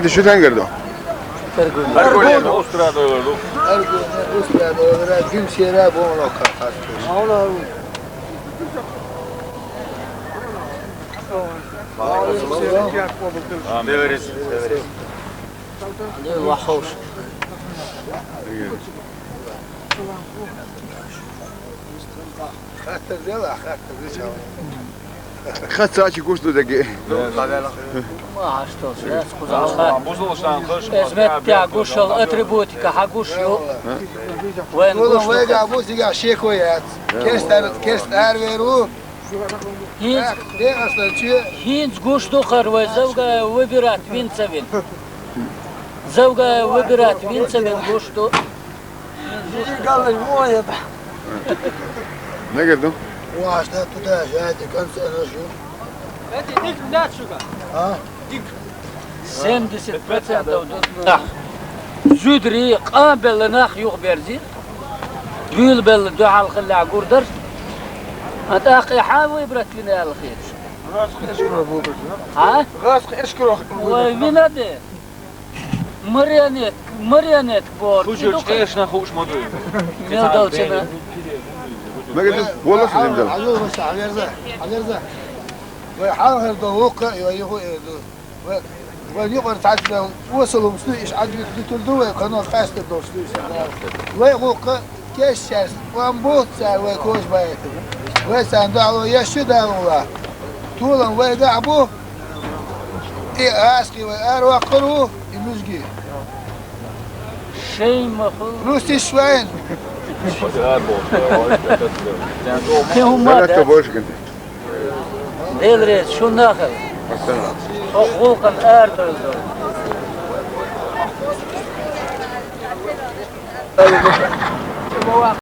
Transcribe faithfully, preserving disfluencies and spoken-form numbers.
Шу тенга ду? Аргуна устрадойлар ду. Аргуна устрадойлар, гимсера бон лока хату. Амин. Вахош. Хаттар дела, хаттар дела. Хатсачи гуш ду деги. Ма, а что, сейчас кузал. Бузулуштан хыш. Эзмеття гушал атрибутика, ха гуш ю. Вен гуш ду. Вега бу сига шеко яц. Керстар, керстар веру. Хинц, Э, де астан чи? Хинц гуш ду хар вай завга выбирать винцевин. Завга выбирать винцевин гуш ду. Галай моя да. Мегер ду? Вашта туда, я эти концы нажу. Эти дик дат шуга. А? Дик. Семьдесят процентов ду. Да. Зудри къамбелла нах юх берзи. Дуйла белла дуьхьал хилла гурдар. А тӀаккха хьан выбрать вина аьлла хеташ? Газ эшкро выбрать вина. А? Газ эшкро. Ой, вина де. Марионетка, марионетка бор. Хужу чкешна хуш ма дуй. Мел долчина. Мегер ду, валла сизим дал. Ажу васа, аверза, аверза. Вай хьалхар до вукха, вай юху эрду. Вай, вай юкъар цхьацца осалум сту, иш Ӏадвиг дитулду вай, кхано къаьстар долуш ду иш. Вай гӀуллакха кешшаьрца, къам бу цара вай кожа баийтина. Вай царна дуьхьало еш ю Дала вула. Толам вай гахь бу, и аскъи вай араваккхар ву, и муьзги. Шайн ма ху. Русиш вайн. Кхин хӀумма Дала дац. Тобольский. Дела реза, шун нахал. Хо гӀуллакхана арадовзал.